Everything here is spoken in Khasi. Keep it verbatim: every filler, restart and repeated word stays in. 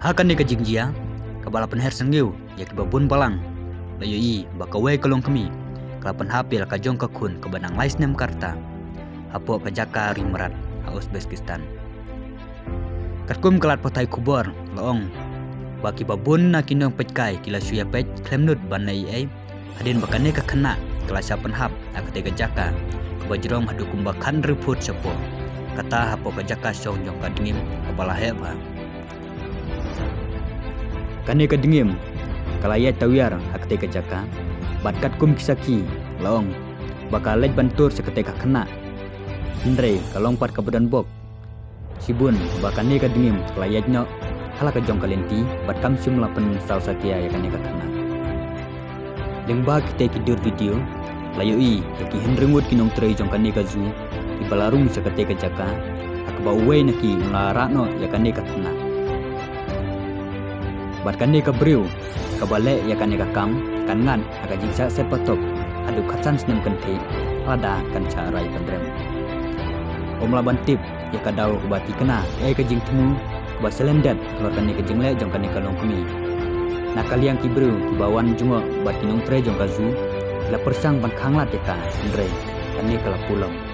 Ha kane ka jingjia kaba la pynher sngewthuh ïa kiba bun balang, la ïohi ba kawei ka longkmie ka la pynhap ïa la ka jong ka khun kaba dang lai snem ka rta hapoh ka jaka ri mrad ha Uzbekistan. Katkum ka lad pathai khubor la ong ba kiba bun na ki nongpeitkai ki la shu ïapeit khlem nud ban leh ei ei hadien ba kane ka khynnah ka la shah pynhap ha katei ka jaka kaba jrong haduh kumba khathynriew phut shapoh, kata hapoh ka jaka shong jong ka dngiem kaba la heh bha. Kane ka dngiem ka la ïaid tawiar ha katei ka jaka bad katkum ki sakhi la ong ba ka leit ban tur sha katei ka khynnah, hynrei ka long pat kaba don bok. Shibun ba kane ka dngiem ka la ïaid noh ha la ka jong ka lynti bad kam shym la pynsaw satia ïa kane ka khynnah. Lyngba kitei ki dur video la ïohi ïa ki hynriew ngut ki nongtrei jong kane ka zoo kiba la rung sha katei ka jaka ha kaba uwei na ki u la rah noh ïa kane ka khynnah. Bad kane ka briew kaba leh ïa kane ka kam kan ngat ha ka jingshah set patok haduh khatsan snem kynthih lada kan shah rai pynrem. Ym lah ban tip ïa ka daw kaba tikna kaei ka jingthmu kaba shalyndet halor kane ka jingleh jong kane ka longkmie. Na ka liang ki briew kiba wan jngoh bad ki nongtrei jong ka zoo ki la pyrshang ban khanglad ïa ka, hynrei kane ka la pulom.